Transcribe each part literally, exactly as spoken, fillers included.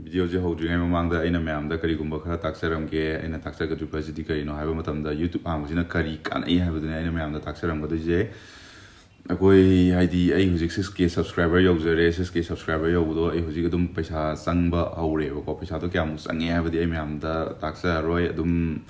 ꯚꯤꯗꯤꯑꯣꯁꯦ ꯍꯧꯗ꯭ꯔꯤꯉꯩ ꯃꯃꯥꯡꯗ ꯑꯩꯅ ꯃꯌꯥꯝꯗ ꯀꯔꯤꯒꯨꯝꯕ ꯈꯔ ꯇꯥꯛꯆꯔꯝꯒꯦ꯫ ꯑꯩꯅ ꯇꯥꯛꯆꯒꯗꯧꯔꯤꯕꯁꯤꯗꯤ ꯀꯔꯤꯅꯣ ꯍꯥꯏꯕ ꯃꯇꯝꯗ, YouTube ꯍꯥꯡꯕꯁꯤꯅ ꯀꯔꯤ ꯀꯥꯟꯅꯩ ꯍꯥꯏꯕꯗꯨꯅꯤ ꯑꯩꯅ ꯃꯌꯥꯝꯗ ꯇꯥꯛꯆꯔꯝꯒꯗꯣꯏꯁꯦ꯫ ꯑꯩꯈꯣꯏ, ꯍꯥꯏꯗꯤ, ꯑꯩ ꯍꯧꯖꯤꯛ six K subscriber ꯌꯧꯖꯔꯦ꯫ Six K subscriber ꯌꯧꯕꯗꯣ ꯑꯩ ꯍꯧꯖꯤꯛ ꯑꯗꯨꯝ ꯄꯩꯁꯥ ꯆꯪꯕ ꯍꯧꯔꯦꯕꯀꯣ꯫ ꯄꯩꯁꯥꯗꯣ ꯀꯌꯥꯃꯨꯛ ꯆꯪꯉꯦ ꯍꯥꯏꯕꯗꯤ ꯑꯩ ꯃꯌꯥꯝꯗ ꯇꯥꯛꯆꯔꯔꯣꯏ꯫ ꯑꯗꯨꯝ,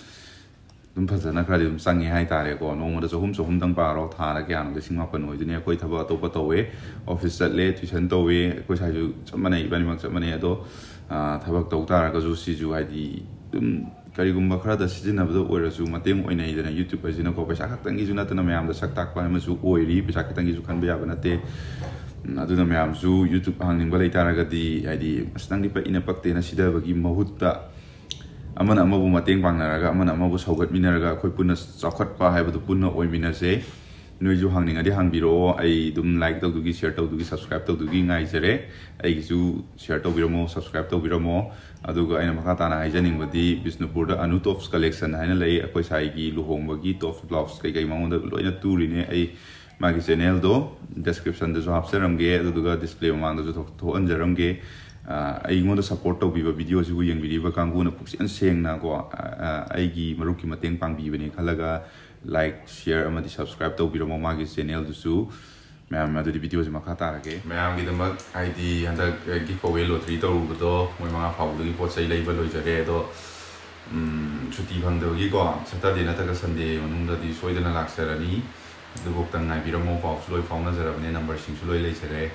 ꯑꯗꯨꯝ ꯐꯖꯅ ꯈꯔꯗꯤ ꯑꯗꯨꯝ ꯆꯪꯉꯦ ꯍꯥꯏꯇꯥꯔꯦꯀꯣ꯫ ꯅꯣꯡꯃꯗ ꯆꯍꯨꯝ, ꯆꯍꯨꯝꯗꯪ ꯄꯥꯔꯣ, ꯊꯥꯗ ꯀꯌꯥꯅꯣ? ꯂꯤꯁꯤꯡ ꯃꯥꯄꯟ ꯑꯣꯏꯗꯣꯏꯅꯦ꯫ ꯑꯩꯈꯣꯏ ꯊꯕꯛ ꯑꯇꯣꯞꯄ ꯇꯧꯋꯦ, office ꯆꯠꯂꯦ, tuition ꯇꯧꯋꯦ꯫ ꯑꯩꯈꯣꯏ ꯁ꯭ꯋꯥꯏꯁꯨ ꯆꯞ ꯃꯥꯟꯅꯩ, ꯏꯕꯥꯅꯤꯃꯛ ꯆꯞ ꯃꯥꯟꯅꯩ꯫ ꯑꯗꯣ, ꯑꯥ, ꯊꯕꯛ ꯇꯧ ꯇꯥꯔꯒꯁꯨ ꯁꯤꯁꯨ, ꯍꯥꯏꯗꯤ, ꯑꯗꯨꯝ ꯀꯔꯤꯒꯨꯝꯕ ꯈꯔꯗ ꯁꯤꯖꯤꯟꯅꯕꯗ ꯑꯣꯏꯔꯁꯨ ꯃꯇꯦꯡ ꯑꯣꯏꯅꯩꯗꯅ꯫ YouTube ꯍꯥꯏꯁꯤꯅꯀꯣ, ꯄꯩꯁꯥ ꯈꯛꯇꯪꯒꯤꯁꯨ ꯅꯠꯇꯅ ꯃꯌꯥꯝꯗ ꯁꯛ ꯇꯥꯛꯄ ꯑꯃꯁꯨ ꯑꯣꯏꯔꯤ, ꯄꯩꯁꯥ ꯈꯛꯇꯪꯒꯤꯁꯨ ꯈꯟꯕ ꯌꯥꯕ ꯅꯠꯇꯦ꯫ ꯎꯝ, ꯑꯗꯨꯅ ꯃꯌꯥꯝꯁꯨ YouTube ꯍꯥꯡꯅꯤꯡꯕ ꯂꯩꯇꯥꯔꯒꯗꯤ, ꯍꯥꯏꯗꯤ, "ꯑꯁ, ꯅꯪꯗꯤ ꯄꯛꯏꯅ ꯄꯛꯇꯦꯅ" ꯁꯤꯗꯕꯒꯤ ꯃꯍꯨꯠꯇ, ꯑꯃꯅ ꯑꯃꯕꯨ ꯃꯇꯦꯡ ꯄꯥꯡꯅꯔꯒ, ꯑꯃꯅ ꯑꯃꯕꯨ ꯁꯧꯒꯠꯃꯤꯟꯅꯔꯒ, ꯑꯩꯈꯣꯏ ꯄꯨꯟꯅ ꯆꯥꯎꯈꯠꯄ ꯍꯥꯏꯕꯗꯨ ꯄꯨꯟꯅ ꯑꯣꯏꯃꯤꯟꯅꯁꯦ꯫ ꯅꯣꯏꯁꯨ ꯍꯥꯡꯅꯤꯡꯉꯗꯤ ꯍꯥꯡꯕꯤꯔꯛꯑꯣ꯫ ꯑꯩ ꯑꯗꯨꯝ like ꯇꯧꯗꯨꯒꯤ, share ꯇꯧꯗꯨꯒꯤ, subscribe ꯇꯧꯗꯨꯒꯤ ꯉꯥꯏꯖꯔꯦ꯫ ꯑꯩꯒꯤꯁꯨ share ꯇꯧꯕꯤꯔꯝꯃꯣ, subscribe ꯇꯧꯕꯤꯔꯝꯃꯣ꯫ ꯑꯗꯨꯒ ꯑꯩꯅ ꯃꯈꯥ ꯇꯥꯅ ꯍꯥꯏꯖꯅꯤꯡꯕꯗꯤ, ꯕꯤꯁꯅꯨꯄꯨꯔꯗ Anu Tops Collection ꯍꯥꯏꯅ ꯂꯩ꯫ ꯑꯩꯈꯣꯏ ꯁꯥꯏꯒꯤ ꯂꯨꯍꯣꯡꯕꯒꯤ tops, blouse ꯀꯩꯀꯩ ꯃꯉꯣꯟꯗ ꯂꯣꯏꯅ ꯇꯨꯔꯤꯅꯦ꯫ ꯑꯩ ꯃꯥꯒꯤ channelꯗꯣ descriptionꯗꯁꯨ ꯍꯥꯞꯆꯔꯝꯒꯦ, ꯑꯗꯨꯗꯨꯒ display ꯃꯃꯥꯡꯗꯁꯨ ꯊꯣꯛ-, ꯊꯣꯛꯍꯟꯖꯔꯝꯒꯦ꯫ ꯑ, ꯑꯩꯉꯣꯟꯗ support ꯇꯧꯕꯤꯕ, videoꯁꯤꯕꯨ ꯌꯦꯡꯕꯤꯔꯤꯕ ꯀꯥꯡꯕꯨꯅ ꯄꯨꯛꯆꯦꯜ ꯁꯦꯡꯅ ꯀꯣ, ꯑ, ꯑ, ꯑꯩꯒꯤ ꯃꯔꯨꯞꯀꯤ ꯃꯇꯦꯡ ꯄꯥꯡꯕꯤꯕꯅꯦ ꯈꯜꯂꯒ like, share ꯑꯃꯗꯤ subscribe ꯇꯧꯕꯤꯔꯝꯃꯣ ꯃꯥꯒꯤ channelꯗꯨꯁꯨ꯫ ꯃꯌꯥꯝ, ꯑꯗꯨꯗꯤ videoꯁꯤ ꯃꯈꯥ ꯇꯥꯔꯒꯦ꯫ ꯃꯌꯥꯝꯒꯤꯗꯃꯛ, ꯍꯥꯏꯗꯤ, ꯍꯟꯗꯛ, ꯑ, giveaway lottery ꯇꯧꯔꯨꯕꯗꯣ, ꯃꯣꯏ ꯃꯉꯥ ꯐꯥꯎꯕꯗꯒꯤ ꯄꯣꯠ ꯆꯩ ꯂꯩꯕ ꯂꯣꯏꯖꯔꯦ꯫ ꯑꯗꯣ, ꯎꯝ, ꯁꯨꯇꯤ ꯐꯪꯗꯕꯒꯤꯀꯣ, Saturday ꯅꯠꯇ꯭ꯔꯒ Sunday ꯃꯅꯨꯡꯗꯗꯤ ꯁꯣꯏꯗꯅ ꯂꯥꯛꯆꯔꯅꯤ꯫ ꯑꯗꯨꯐꯥꯎꯗ ꯉꯥꯏꯕꯤꯔꯝꯃꯣ꯫ ꯄꯥꯎꯁꯨ ꯂꯣꯏ ꯐꯥꯎꯅꯖꯔꯕꯅꯦ, numberꯁꯤꯡꯁꯨ ꯂꯣꯏ ꯂꯩꯖꯔꯦ꯫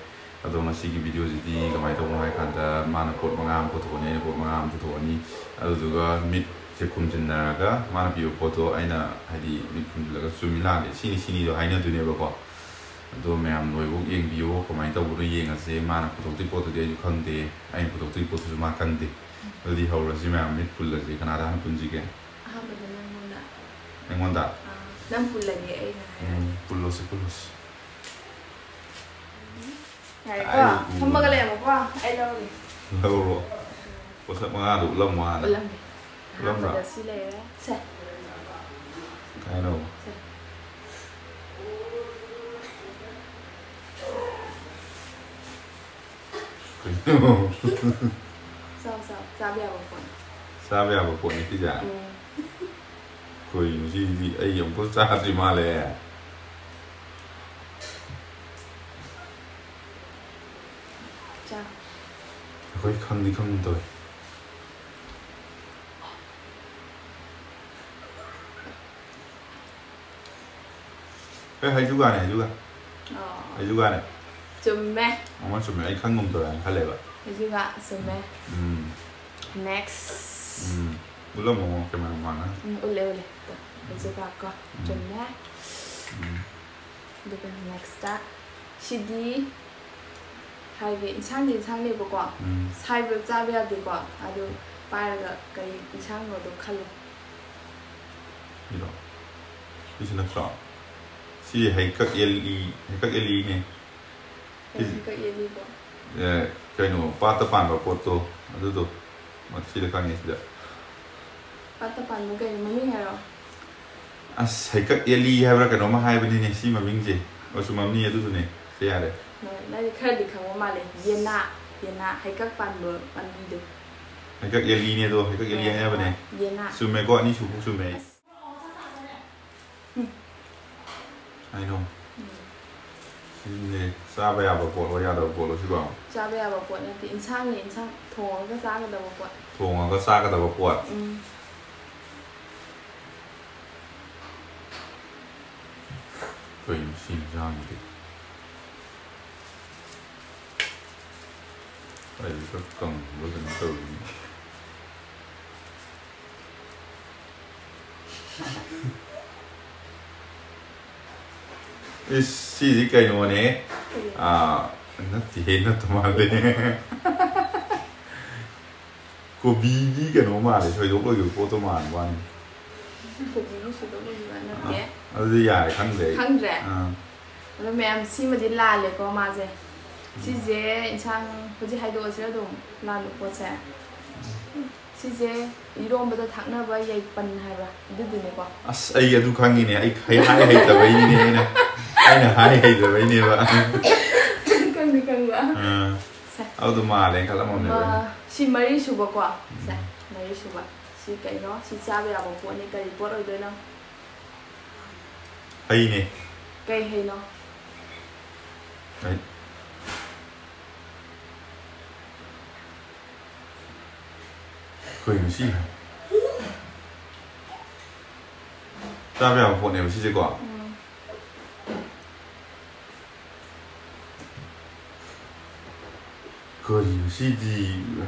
ꯑꯗꯣ ꯉꯁꯤꯒꯤ videoꯁꯤꯗꯤ ꯀꯃꯥꯏꯅ ꯇꯧꯕꯅꯣ ꯍꯥꯏ ꯀꯥꯟꯗ, ꯃꯥꯅ ꯄꯣꯠ ꯃꯉꯥ ꯑꯃ ꯄꯨꯊꯣꯛꯑꯅꯤ, ꯑꯩꯅ ꯄꯣꯠ ꯃꯉꯥ ꯑꯃ ꯄꯨꯊꯣꯛꯑꯅꯤ꯫ ꯑꯗꯨꯗꯨꯒ ꯃꯤꯠꯁꯦ ꯈꯨꯝꯖꯤꯟꯅꯔꯒ ꯃꯥꯅ ꯄꯤꯕ ꯄꯣꯠꯇꯣ ꯑꯩꯅ, ꯍꯥꯏꯗꯤ, ꯃꯤꯠ ꯈꯨꯝꯖꯤꯜꯂꯒ ꯆꯨꯝꯃꯤ ꯂꯥꯜꯂꯤ, ꯁꯤꯅꯤ ꯁꯤꯅꯤꯗꯣ ꯍꯥꯏꯅꯗꯣꯏꯅꯦꯕꯀꯣ꯫ ꯑꯗꯣ ꯃꯌꯥꯝ ꯂꯣꯏꯐꯥꯎ ꯌꯦꯡꯕꯤꯌꯣ, ꯀꯃꯥꯏꯅ ꯇꯧꯕꯅꯣ ꯌꯦꯡꯉꯁꯦ꯫ ꯃꯥꯅ ꯄꯨꯊꯣꯛꯇꯣꯏ ꯄꯣꯠꯇꯨꯗꯤ ꯑꯩꯁꯨ ꯈꯪꯗꯦ, ꯑꯩꯅ ꯄꯨꯊꯣꯛꯇꯣꯏ ꯄꯣꯠꯇꯨꯁꯨ ꯃꯥ ꯈꯪꯗꯦ꯫ ꯑꯗꯨꯗꯤ ꯍꯧꯔꯁꯤ ꯃꯌꯥꯝ, ꯃꯤꯠ ꯄꯨꯜꯂꯁꯤ꯫ ꯀꯅꯥꯗ ꯍꯥꯟꯅ ꯄꯨꯟꯁꯤꯒꯦ? ꯑꯍꯥꯟꯕꯗ ꯅꯪꯉꯣꯟꯗ꯫ ꯑꯩꯉꯣꯟꯗ? ꯑꯥ, ꯅꯪ ꯄꯨꯜꯂꯒꯦ, ꯑꯩꯅ ꯍꯥꯏꯔꯒꯦ꯫ ꯎꯝ, ꯄꯨꯜꯂꯣꯁꯤ, ꯄꯨꯜꯂꯣꯁꯤ꯫ ꯌꯥꯔꯦꯀꯣ? ꯑꯩ ꯎꯕ ꯐꯝꯃꯒ ꯂꯩꯔꯝꯃꯣꯀꯣ, ꯑꯩ ꯂꯧꯔꯒꯦ꯫ ꯂꯧꯔꯣ꯫ ꯄꯣꯠꯁꯛ ꯃꯉꯥꯗꯣ ꯎꯠꯂꯝꯃꯣ ꯍꯥꯟꯅ꯫ ꯎꯠꯂꯝꯒꯦ꯫ ꯎꯠꯂꯝꯕ꯭ꯔꯥ? ꯑꯍꯥꯟꯕꯗ ꯁꯤ ꯂꯩꯔꯦ꯫ ꯁꯦ꯫ ꯀꯩꯅꯣ? ꯁꯦ꯫ ꯀꯩꯅꯣ? ꯆꯥꯎ ꯆꯥꯎ, ꯆꯥꯕ ꯌꯥꯕ ꯄꯣꯠꯅꯤ꯫ ꯆꯥꯕ ꯌꯥꯕ ꯄꯣꯠꯅꯤ ꯁꯤꯁꯦ꯫ ꯎꯝ, ꯀꯩꯅꯣ ꯁꯤꯗꯤ ꯑꯩ ꯑꯃꯨꯛꯐꯥꯎ ꯆꯥꯗ꯭ꯔꯤ ꯃꯥꯜꯂꯦ꯫ ꯆꯥ꯫ ꯑꯩꯈꯣꯏ ꯈꯪꯗꯤ ꯈꯪꯒꯨꯝ ꯇꯧꯋꯦ꯫ ꯑꯦ, ꯍꯩꯖꯨꯒꯥꯅꯦ, ꯍꯩꯖꯨꯒꯥ꯫ ꯑꯣ, ꯍꯩꯖꯨꯒꯥꯅꯦ꯫ ꯆꯨꯝꯃꯦ꯫ ꯑꯃ ꯆꯨꯝꯃꯦ, ꯑꯩ ꯈꯪꯒꯨꯝ ꯇꯧꯋꯦ ꯍꯥꯏꯅ ꯈꯜꯂꯦꯕ꯫ ꯍꯩꯖꯨꯒꯥ ꯆꯨꯝꯃꯦ꯫ ꯎꯝ, Next. ꯎꯝ꯫ ꯎꯠꯂꯝꯃꯣ, ꯀꯦꯃꯦꯔꯥ ꯃꯥꯟꯅ꯫ ꯎꯝ, ꯎꯠꯂꯦ ꯎꯠꯂꯦ꯫ ꯍꯩꯖꯨꯒꯥ ꯀꯣ꯫ ꯎꯝ꯫ ꯆꯨꯝꯃꯦ꯫ ꯎꯝ꯫ ꯑꯗꯨꯒ next ꯁꯤꯗꯤ ꯍꯥꯏꯗꯤ ꯏꯟꯁꯥꯡꯗꯤ ꯏꯟꯁꯥꯡꯅꯦꯕꯀꯣ꯫ ꯎꯝ꯫ ꯁꯥꯏꯕ ꯆꯥꯕ ꯌꯥꯗꯦꯀꯣ꯫ ꯑꯗꯨ ꯄꯥꯏꯔꯒ ꯀꯩ ꯏꯟꯁꯥꯡꯅꯣꯗꯣ ꯈꯜꯂꯣ꯫ ꯁꯤꯔꯣ? ꯁꯤꯁꯤ ꯅꯠꯇ꯭ꯔꯣ? ꯁꯤ ꯍꯩꯀꯛ ꯌꯦꯜꯂꯤ, ꯍꯩꯀꯛ ꯌꯦꯜꯂꯤꯅꯦ꯫ ꯀꯩ ꯍꯩꯀꯛ ꯌꯦꯜꯂꯤꯕꯣ? ꯑꯦ, ꯀꯩꯅꯣ, ꯄꯥꯠꯇ ꯄꯥꯟꯕ ꯄꯣꯠꯇꯣ, ꯑꯗꯨꯗꯣ꯫ ꯁꯤꯗ ꯈꯪꯉꯦ, ꯁꯤꯗ꯫ ꯄꯥꯠꯇ ꯄꯥꯟꯕ ꯀꯩꯅꯣ? ꯃꯃꯤꯡ ꯍꯥꯏꯔꯣ꯫ ꯑꯁ, ꯍꯩꯀꯛ ꯌꯦꯜꯂꯤ ꯍꯥꯏꯕ꯭ꯔꯥ ꯀꯩꯅꯣꯝꯃ ꯍꯥꯏꯕꯅꯤꯅꯦ, ꯁꯤ ꯃꯃꯤꯡꯁꯦ꯫ ꯑꯣ, ꯆꯨꯝꯃꯝꯅꯤ, ꯑꯗꯨꯗꯨꯅꯦ꯫ ꯁꯤ ꯌꯥꯔꯦ꯫ ꯍꯣꯏ, ꯅꯪꯗꯤ ꯈꯔꯗꯤ ꯈꯪꯕ ꯃꯥꯜꯂꯦ꯫ ꯌꯦꯅꯥ, ꯌꯦꯅꯥ, ꯍꯩꯀꯛ ꯄꯥꯟꯕ ꯄꯥꯝꯕꯤꯗꯣ꯫ ꯍꯩꯀꯛ ꯌꯦꯜꯂꯤꯅꯦ ꯑꯗꯣ, ꯍꯩꯀꯛ ꯌꯦꯜꯂꯤ ꯍꯥꯏꯅꯕꯅꯦ꯫ ꯌꯦꯅꯥ꯫ ꯆꯨꯝꯃꯦꯀꯣ, ꯑꯅꯤꯁꯨꯕꯨ ꯆꯨꯝꯃꯦ ꯑꯩ꯫ ꯍꯥꯏꯅꯣ꯫ ꯁꯤꯅꯦ, ꯆꯥꯕ ꯌꯥꯕ ꯄꯣꯠꯂꯣ, ꯌꯥꯗꯕ ꯄꯣꯠꯂꯣ ꯁꯤꯕꯣ? ꯆꯥꯕ ꯌꯥꯕ ꯄꯣꯠ ꯅꯠꯇꯦ, ꯏꯟꯁꯥꯡꯅꯦ, ꯏꯟꯁꯥꯡ ꯊꯣꯡꯉꯒ ꯆꯥꯒꯗꯕ ꯄꯣꯠ꯫ ꯊꯣꯡꯉꯒ ꯆꯥꯒꯗꯕ ꯄꯣꯠ꯫ ꯎꯝ꯫ ꯀꯩꯅꯣ ꯁꯤ ꯏꯟꯁꯥꯡꯁꯤꯗꯤ? ꯑꯩ ꯈꯔ ꯀꯪꯕ꯭ꯔꯥ ꯀꯩꯅꯣ ꯇꯧꯔꯤꯅꯦ꯫ ꯏꯁ, ꯁꯤꯗꯤ ꯀꯩꯅꯣꯅꯦ? ꯑꯥ, ꯅꯠꯇꯦꯍꯦ, ꯅꯠꯇ ꯃꯥꯜꯂꯦ꯫ ꯀꯣꯕꯤꯒꯤ ꯀꯩꯅꯣ ꯃꯥꯜꯂꯦ, ꯁꯣꯏꯗꯣꯛ ꯂꯣꯏꯈꯤꯕ ꯄꯣꯠꯇꯣ ꯃꯥꯟꯕ ꯋꯥꯅꯤ꯫ ꯀꯣꯕꯤꯒꯤ ꯁꯣꯏꯗꯣꯛ ꯂꯣꯏꯈꯤꯕ ꯅꯠꯇꯦ꯫ ꯑꯗꯨꯗꯤ ꯌꯥꯔꯦ, ꯈꯪꯗ꯭ꯔꯦ ꯑꯩ꯫ ꯈꯪꯗ꯭ꯔꯦ? ꯑꯥ꯫ ꯑꯗꯣ ꯃꯌꯥꯝ, ꯁꯤꯃꯗꯤ ꯂꯥꯜꯂꯦꯀꯣ ꯃꯥꯁꯦ꯫ ꯁꯤꯁꯦ ꯏꯟꯁꯥꯡ ꯍꯧꯖꯤꯛ ꯍꯥꯏꯗꯣꯛꯑꯁꯤꯔ ꯑꯗꯨꯝ ꯂꯥꯟꯕ ꯄꯣꯠꯁꯦ? ꯁꯤꯁꯦ ꯏꯔꯣꯝꯕꯗ ꯊꯥꯛꯅꯕ ꯌꯥꯏꯄꯟ ꯍꯥꯏꯕ꯭ꯔꯥ? ꯑꯗꯨꯗꯨꯅꯦꯀꯣ꯫ ꯑꯁ, ꯑꯩ ꯑꯗꯨ ꯈꯪꯉꯤꯅꯦ꯫ ꯑꯩ ꯍꯩ-, ꯍꯥꯏ ꯍꯩꯇꯕꯩꯅꯤꯅꯦ ꯑꯩꯅ꯫ ꯑꯩꯅ ꯍꯥꯏ ꯍꯩꯇꯕꯩꯅꯦꯕ꯫ ꯈꯪꯗꯤ ꯈꯪꯕ꯫ ꯑꯥ, ꯁꯦ꯫ ꯑꯗꯨ ꯃꯥꯜꯂꯦ ꯈꯜꯂꯝꯃꯕꯅꯦꯕ ꯑꯩꯅ꯫ ꯃꯥ-, ꯁꯤ ꯃꯔꯤ ꯁꯨꯕꯀꯣ꯫ ꯁꯦ, ꯃꯔꯤ ꯁꯨꯕ꯫ ꯁꯤ ꯀꯩꯅꯣ? ꯁꯤ ꯆꯥꯕ ꯌꯥꯕ ꯄꯣꯠꯅꯤ꯫ ꯀꯔꯤ ꯄꯣꯠ ꯑꯣꯏꯗꯣꯏꯅꯣ? ꯍꯩꯅꯦ꯫ ꯀꯩ ꯍꯩꯅꯣ? ꯑꯩ ꯀꯩꯅꯣ ꯁꯤ? ꯆꯥꯕ ꯌꯥꯕ ꯄꯣꯠꯅꯦꯕ ꯁꯤꯁꯦꯀꯣ꯫ ꯎꯝ꯫ ꯀꯔꯤꯅꯣ ꯁꯤꯗꯤ?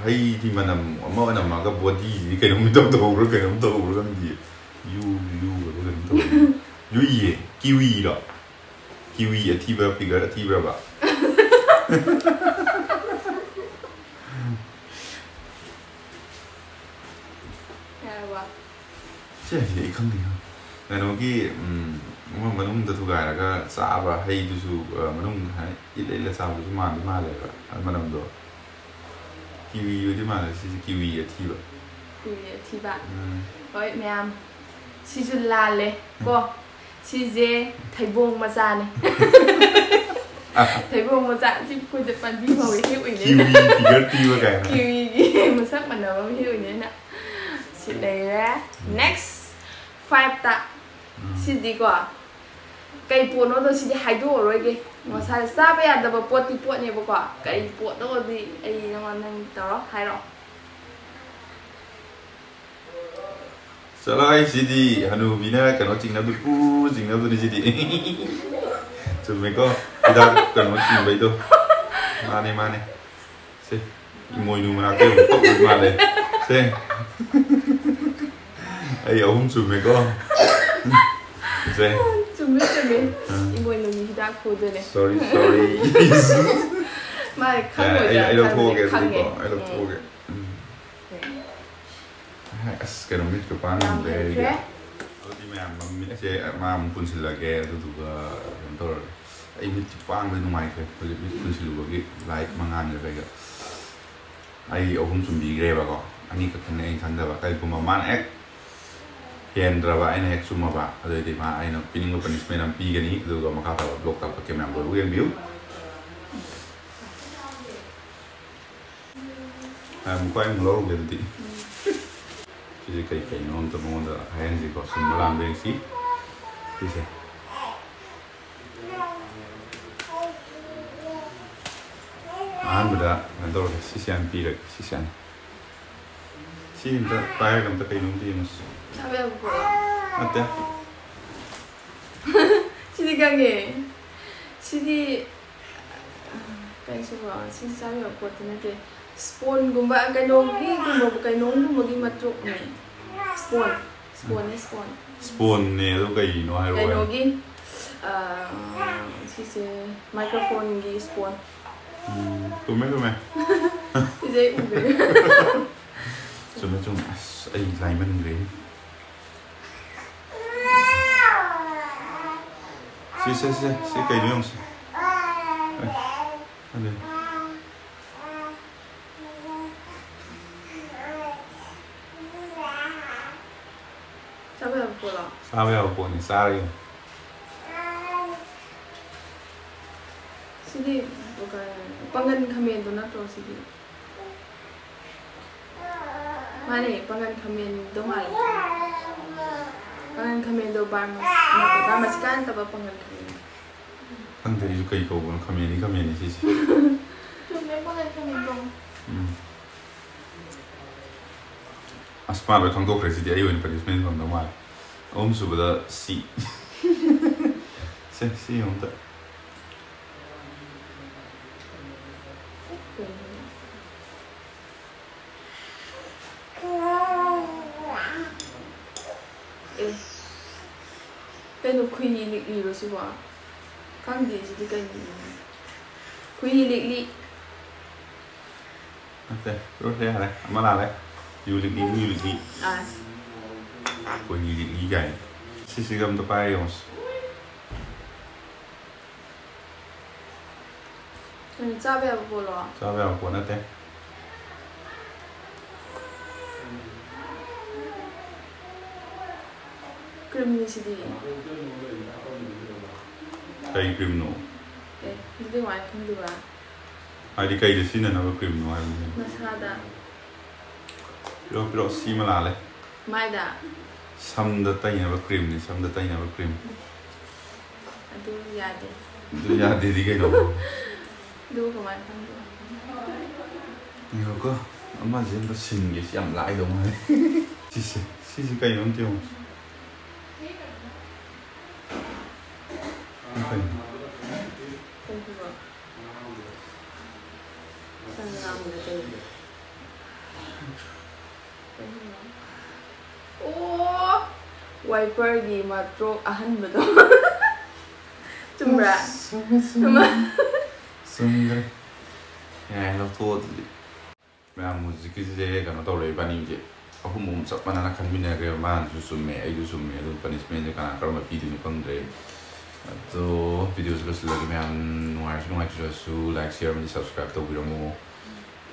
ꯍꯩꯗꯤ ꯃꯅꯝ ꯑꯃ ꯅꯝꯃꯒ ꯕꯣꯗꯤꯁꯤꯗꯤ ꯀꯩꯅꯣꯝ ꯏꯇꯧ ꯇꯧꯕ꯭ꯔꯥ ꯀꯩꯅꯣꯝ ꯇꯧꯕ꯭ꯔꯥ ꯈꯪꯗꯦ꯫ ꯌꯨ ꯌꯨ ꯀꯩꯅꯣꯝ ꯇꯧꯕ꯫ ꯌꯨꯏꯌꯦ꯫ ꯀꯤꯋꯤꯔꯣ? ꯀꯤꯋꯤ ꯑꯊꯤꯕ, ꯐꯤꯒꯔ ꯑꯊꯤꯕ꯭ꯔꯕ? ꯌꯥꯔꯕ? ꯁꯤ ꯍꯥꯏꯁꯦ ꯑꯩ ꯈꯪꯗꯦ꯫ ꯀꯩꯅꯣꯒꯤ ꯎꯝ, ꯑꯃ ꯃꯅꯨꯡꯗ ꯊꯨꯒꯥꯏꯔꯒ ꯆꯥꯕ ꯍꯩꯗꯨꯁꯨ ꯑ, ꯃꯅꯨꯡ ꯍꯥꯏ ꯏꯠꯂ ꯏꯠꯂ ꯆꯥꯕꯗꯨꯁꯨ ꯃꯥꯟꯗꯤ ꯃꯥꯜꯂꯦꯕ꯫ ꯑ, ꯃꯅꯝꯗꯣ ꯀꯤꯋꯤ ꯑꯣꯏꯗꯤ ꯃꯥꯜꯂꯦ꯫ ꯁꯤꯁꯦ ꯀꯤꯋꯤ ꯑꯊꯤꯕ꯫ ꯀꯤꯋꯤ ꯑꯊꯤꯕ꯫ ꯎꯝ. ꯍꯣꯏ ꯃꯌꯥꯝ, ꯁꯤꯁꯨ ꯂꯥꯜꯂꯦ ꯀꯣ꯫ ꯁꯤꯁꯦ ꯊꯩꯕꯣꯡ ꯃꯆꯥꯅꯦ꯫ ꯊꯩꯕꯣꯡ ꯃꯆꯥ ꯁꯤ ꯑꯩꯈꯣꯏꯗ ꯄꯥꯟꯕꯤ ꯍꯧꯋꯦ, ꯍꯦꯛ ꯑꯣꯏꯅ꯫ ꯀꯤꯋꯤ ꯐꯤꯒꯔ ꯄꯤꯕ ꯀꯥꯏꯅ꯫ ꯀꯤꯋꯤꯒꯤ ꯃꯁꯛ ꯃꯥꯟꯅꯕ ꯑꯃ ꯍꯦꯛ ꯑꯣꯏꯅ꯫ ꯁꯤ ꯂꯩꯔꯦ꯫ Next five ꯇ꯫ ꯎꯝ. ꯁꯤꯗꯤꯀꯣ ꯀꯩ ꯄꯣꯠꯅꯣꯗꯣ ꯁꯤꯗꯤ ꯍꯥꯏꯗꯣꯛꯑꯔꯣꯏꯒꯦ꯫ ꯉꯁꯥꯏ ꯆꯥꯕ ꯌꯥꯗꯕ ꯄꯣꯠꯇꯤ ꯄꯣꯠꯅꯦꯕꯀꯣ꯫ ꯀꯩ ꯄꯣꯠꯅꯣꯗꯤ ꯑꯩ ꯅꯉꯣꯟꯗ ꯅꯪ ꯇꯧꯔꯣ ꯍꯥꯏꯔꯣ꯫ ꯆꯠꯂꯣ, ꯑꯩ ꯁꯤꯗꯤ ꯍꯅꯨꯕꯤꯅ ꯀꯩꯅꯣ ꯆꯤꯡꯅꯕꯗꯨ, ꯄꯨ ꯆꯤꯡꯅꯕꯗꯨꯅꯤ ꯁꯤꯗꯤ꯫ ꯆꯨꯝꯃꯦꯀꯣ? ꯍꯤꯗꯥꯛ ꯀꯩꯅꯣ ꯆꯤꯡꯕꯩꯗꯣ꯫ ꯃꯥꯅꯦ, ꯃꯥꯅꯦ꯫ ꯁꯦ, ꯏꯃꯣꯏꯅꯨ ꯃꯅꯥꯛꯇ ꯑꯃꯨꯛ ꯄꯛꯎ ꯃꯥꯜꯂꯦ꯫ ꯁꯦ꯫ ꯑꯩ ꯑꯍꯨꯝ ꯆꯨꯝꯃꯦꯀꯣ? ꯁꯦ꯫ ꯆꯨꯝꯃꯦ, ꯆꯨꯝꯃꯦ꯫ ꯎꯝ. ꯏꯃꯣꯏꯅꯨꯒꯤ ꯍꯤꯗꯥꯛ ꯈꯨꯗꯨꯅꯦ꯫ Sorry, sorry. ꯃꯥꯅ ꯑꯩ, ꯈꯪꯉꯣꯏꯗ꯭ꯔꯥ ꯑꯩ ꯂꯧꯊꯣꯛꯑꯒꯦ ꯈꯪꯉꯦ꯫ ꯑꯗꯨꯗꯤꯀꯣ꯫ ꯑꯩ ꯎꯝ. ꯂꯧꯊꯣꯛꯑꯒꯦ꯫ ꯎꯝ. ꯎꯝ. ꯑꯁ, ꯀꯩꯅꯣ, ꯃꯤꯠꯀ ꯄꯥꯡ ꯌꯥꯝ ꯉꯝꯗ꯭ꯔꯦ ꯑꯩꯗꯤ꯫ ꯍꯩꯈ꯭ꯔꯦ꯫ ꯑꯗꯨꯗꯤ ꯃꯌꯥꯝ, ꯃꯃꯤꯠꯁꯦ ꯃꯥ ꯑꯃꯨꯛ ꯄꯨꯟꯁꯤꯜꯂꯒꯦ, ꯑꯗꯨꯗꯨꯒ ꯀꯩꯅꯣ ꯇꯧꯔꯒꯦ꯫ ꯑꯩ ꯃꯤꯠꯁꯦ ꯄꯥꯡꯕꯗꯤ ꯅꯨꯡꯉꯥꯏꯇ꯭ꯔꯦ ꯍꯧꯖꯤꯛ, ꯃꯤꯠ ꯄꯨꯟꯁꯤꯜꯂꯨꯕꯒꯤ ꯂꯥꯏꯠ ꯃꯉꯥꯜꯒ ꯀꯩꯒ꯫ ꯑꯩ ꯑꯍꯨꯝ ꯆꯨꯝꯕꯤꯈ꯭ꯔꯦꯕꯀꯣ, ꯑꯅꯤ ꯈꯛꯇꯅꯦ ꯑꯩꯅ ꯈꯪꯗꯕ꯫ ꯀꯔꯤꯒꯨꯝꯕ ꯃꯥꯅ ꯍꯦꯛ ꯍꯦꯟꯗ꯭ꯔꯕ, ꯑꯩꯅ ꯍꯦꯛ ꯆꯨꯝꯃꯕ, ꯑꯗꯨꯑꯣꯏꯗꯤ ꯃꯥ ꯑꯩꯅ ꯄꯤꯅꯤꯡꯕ ꯄꯅꯤꯁꯃꯦꯟ ꯑꯃ ꯄꯤꯒꯅꯤ꯫ ꯑꯗꯨꯒ ꯃꯈꯥ ꯇꯥꯕ ꯕ꯭ꯂꯣꯛ ꯇꯥꯛꯄꯛꯀꯦ, ꯃꯌꯥꯝ ꯂꯣꯏꯕꯨ ꯌꯦꯡꯕꯤꯌꯨ꯫ ꯉꯥꯏꯈꯣ, ꯑꯩ ꯑꯃꯨꯛ ꯂꯧꯔꯨꯒꯦ ꯑꯗꯨꯗꯤ꯫ ꯁꯤꯁꯦ ꯀꯩ ꯀꯩꯅꯣ ꯑꯝꯇ ꯃꯉꯣꯟꯗ ꯍꯥꯏꯍꯟꯁꯤꯀꯣ, ꯁꯨꯝꯕ ꯂꯥꯡꯕ ꯌꯦꯡꯁꯤ꯫ ꯁꯤꯁꯦ꯫ ꯑꯍꯥꯟꯕꯗ ꯀꯩꯅꯣ ꯇꯧꯔꯒꯦ, ꯁꯤꯁꯦ ꯍꯥꯟꯅ ꯄꯤꯔꯒꯦ, ꯁꯤꯁꯦ ꯍꯥꯟꯅ꯫ ꯁꯤ ꯑꯝꯇ ꯄꯥꯏꯔꯒ ꯑꯝꯇ ꯀꯩꯅꯣꯝꯇ ꯌꯦꯡꯉꯨꯁꯤ꯫ ꯆꯥꯕ ꯌꯥꯕ ꯄꯣꯠꯂꯣ? ꯅꯠꯇꯦ꯫ ꯁꯤꯗꯤ ꯈꯪꯉꯦ꯫ ꯁꯤꯗꯤ, ꯀꯩꯁꯨ, ꯁꯤ ꯆꯥꯕ ꯌꯥꯕ ꯄꯣꯠꯇꯤ ꯅꯠꯇꯦ꯫ ꯁ꯭ꯄꯣꯟꯒꯨꯝꯕ, ꯀꯩꯅꯣꯒꯤꯒꯨꯝꯕ, ꯀꯩꯅꯣꯝꯒꯨꯝꯕꯒꯤ ꯃꯇ꯭ꯔꯣꯛꯅꯦ꯫ ꯁ꯭ꯄꯣꯟ꯫ ꯁ꯭ꯄꯣꯟꯅꯦ, ꯁ꯭ꯄꯣꯟ꯫ ꯁ꯭ꯄꯣꯟꯅꯦ, ꯑꯗꯨ ꯀꯩꯅꯣ ꯍꯥꯏꯔꯛꯑꯣ꯫ ꯀꯩꯅꯣꯒꯤ, ꯑ, ꯁꯤꯁꯦ ꯃꯥꯏꯀ꯭ꯔꯣꯐꯣꯟꯒꯤ ꯁ꯭ꯄꯣꯟ꯫ ꯎꯝ, ꯆꯨꯝꯃꯦ, ꯆꯨꯝꯃꯦ꯫ ꯁꯤꯁꯦ ꯑꯩ ꯎꯈ꯭ꯔꯦ꯫ ꯆꯨꯝꯃꯦ, ꯆꯨꯝꯃꯦ꯫ ꯑꯁ, ꯑꯩ ꯂꯥꯏꯃꯟꯈ꯭ꯔꯦ꯫ ꯁꯤ, ꯁꯤ, ꯁꯤ, ꯁꯤ ꯀꯩꯅꯣ ꯌꯦꯡꯉꯨꯁꯦ꯫ ꯑꯦ, ꯑꯗꯨ꯫ ꯆꯥꯕ ꯌꯥꯕ ꯄꯣꯠꯂꯣ? ꯆꯥꯕ ꯌꯥꯕ ꯄꯣꯠꯅꯤ, ꯆꯥꯔ ꯌꯦꯡꯉꯨ꯫ ꯁꯤꯗꯤ ꯄꯥꯡꯒꯟ ꯈꯥꯃꯦꯟꯗꯣ ꯅꯠꯇ꯭ꯔꯣ ꯁꯤꯗꯤ? ꯃꯥꯅꯦ, ꯄꯥꯡꯒꯟ ꯈꯥꯃꯦꯟꯗꯣ ꯃꯥꯜꯂꯦ꯫ ꯄꯥꯡꯒꯟ ꯈꯥꯃꯦꯟꯗꯣ ꯕꯥꯔꯃꯥꯁꯤ-, ꯅꯠꯇꯦ, ꯕꯥꯔꯃꯥꯁꯤꯀꯥ ꯅꯠꯇꯕ ꯄꯥꯡꯒꯟ ꯈꯥꯃꯦꯟ꯫ ꯈꯪꯗꯦ ꯑꯩꯁꯨ ꯀꯩ ꯀꯧꯕꯅꯣ, ꯈꯥꯃꯦꯟꯅꯤ ꯈꯥꯃꯦꯟꯅꯤ ꯁꯤꯁꯦ꯫ ꯆꯨꯝꯃꯦ, ꯄꯥꯡꯒꯟ ꯈꯥꯃꯦꯟ ꯀꯧꯕ꯫ ꯎꯝ꯫ ꯑꯁ, ꯃꯥ ꯂꯣꯏ ꯈꯪꯗꯣꯛꯈ꯭ꯔꯦ ꯁꯤꯗꯤ, ꯑꯩ ꯑꯣꯏꯅ ꯄꯅꯤꯁꯃꯦꯟ ꯐꯪꯗꯧ ꯃꯥꯜꯂꯦ꯫ ꯑꯍꯨꯝꯁꯨꯕꯗ ꯁꯤ꯫ ꯁꯦ, ꯁꯤ ꯑꯃꯨꯛꯇ꯫ ꯑꯦ, ꯀꯩꯅꯣ ꯈꯨꯍꯤ ꯂꯤꯛꯂꯤꯔꯣ ꯁꯤꯕꯣ? ꯈꯪꯗꯦ ꯁꯤꯗꯤ ꯀꯩꯅꯣ꯫ ꯈꯨꯍꯤ ꯂꯤꯛꯂꯤ꯫ ꯅꯠꯇꯦ, ꯂꯣꯏꯔꯦ, ꯌꯥꯔꯦ꯫ ꯑꯃ ꯂꯥꯜꯂꯦ꯫ U ꯂꯤꯛꯂꯤ, U ꯂꯤꯛꯂꯤ꯫ ꯑꯥ꯫ ꯈꯨꯍꯤ ꯂꯤꯛꯂꯤ ꯀꯥꯏꯅ꯫ ꯁꯤꯁꯤꯒ ꯑꯝꯇ ꯄꯥꯏꯔ ꯌꯦꯡꯉꯨꯁꯤ꯫ ꯀꯩꯅꯣ, ꯆꯥꯕ ꯌꯥꯕ ꯄꯣꯠꯂꯣ? ꯆꯥꯕ ꯌꯥꯕ ꯄꯣꯠ ꯅꯠꯇꯦ꯫ ꯀ꯭ꯔꯤꯝꯅꯤ ꯁꯤꯗꯤ꯫ ꯀꯩ ꯀ꯭ꯔꯤꯝꯅꯣ? ꯑꯦ, ꯑꯗꯨꯗꯤ ꯀꯃꯥꯏꯅ ꯈꯪꯗꯣꯏꯕ? ꯍꯥꯏꯗꯤ ꯀꯩꯗ ꯁꯤꯖꯤꯟꯅꯅꯕ ꯀ꯭ꯔꯤꯝꯅꯣ ꯍꯥꯏꯕꯅꯤ꯫ ꯅꯁꯥꯗ꯫ ꯄꯤꯔꯛꯑꯣ, ꯄꯤꯔꯛꯑꯣ, ꯁꯤꯃ ꯂꯥꯜꯂꯦ꯫ ꯃꯥꯏꯗ꯫ ꯁꯝꯗ ꯇꯩꯅꯕ creamꯅꯤ, ꯁꯝꯗ ꯇꯩꯅꯕ cream꯫ ꯑꯗꯨ ꯌꯥꯗꯦ꯫ ꯑꯗꯨ ꯌꯥꯗꯦꯗꯤ ꯀꯩꯅꯣ? ꯑꯗꯨꯕꯨ ꯀꯃꯥꯏꯅ ꯈꯪꯗꯣꯏꯕ? ꯉꯥꯏꯈꯣꯀꯣ, ꯑꯃꯁꯦ ꯑꯝꯇ ꯁꯤꯟꯒꯦ, ꯁꯤ ꯌꯥꯝ ꯂꯥꯏꯗꯧ ꯃꯥꯜꯂꯦ꯫ ꯁꯤꯁꯦ, ꯁꯤꯁꯦ ꯀꯩꯅꯣ ꯑꯝꯇ ꯌꯦꯡꯉꯣ꯫ ꯁꯤ ꯀꯩꯅꯣ? ꯀꯩꯅꯣ? ꯆꯪꯉꯛꯑꯝꯕꯗ ꯀꯩꯅꯣ? ꯑꯣ! Wiperꯒꯤ ꯃꯇ꯭ꯔꯣꯛ ꯑꯍꯟꯕꯗꯣ꯫ ꯆꯨꯝꯕ꯭ꯔꯥ? ꯆꯨꯝꯃꯦ, ꯆꯨꯝꯃꯦ꯫ ꯆꯨꯝꯈ꯭ꯔꯦ꯫ ꯌꯥꯔꯦ, ꯂꯧꯊꯣꯛꯑꯣ ꯑꯗꯨꯗꯤ꯫ ꯃꯌꯥꯝ ꯍꯧꯖꯤꯛꯀꯤꯁꯦ ꯀꯩꯅꯣ ꯇꯧꯔꯦ, ꯏꯕꯥꯅꯤꯁꯦ ꯑꯍꯨꯝ ꯑꯍꯨꯝ ꯆꯞ ꯃꯥꯟꯅꯅ ꯈꯟꯃꯤꯟꯅꯈ꯭ꯔꯦꯕ꯫ ꯃꯥꯅꯁꯨ ꯆꯨꯝꯃꯦ, ꯑꯩꯁꯨ ꯆꯨꯝꯃꯦ꯫ ꯑꯗꯨ punishmentꯁꯦ ꯀꯅꯥ ꯀꯔꯝꯕ ꯄꯤꯗꯣꯏꯅꯣ ꯈꯪꯗ꯭ꯔꯦ꯫ ꯑꯗꯣ videoꯁꯦ ꯂꯣꯏꯁꯤꯜꯂꯒꯦ꯫ ꯃꯌꯥꯝ ꯅꯨꯡꯉꯥꯏꯔꯁꯨ ꯅꯨꯡꯉꯥꯏꯇ꯭ꯔꯁꯨ like, share ꯑꯃꯗꯤ subscribe ꯇꯧꯕꯤꯔꯝꯃꯣ꯫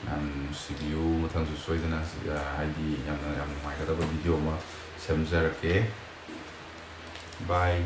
ꯃꯌꯥꯝ ꯅꯨꯡꯁꯤꯕꯤꯌꯨ꯫ ꯃꯊꯪꯁꯨ ꯁꯣꯏꯗꯅ, ꯍꯥꯏꯗꯤ ꯌꯥꯝꯅ, ꯌꯥꯝ ꯅꯨꯡꯉꯥꯏꯒꯗꯕ video ꯑꯃ ꯁꯦꯝꯖꯔꯛꯀꯦ꯫ Bye꯫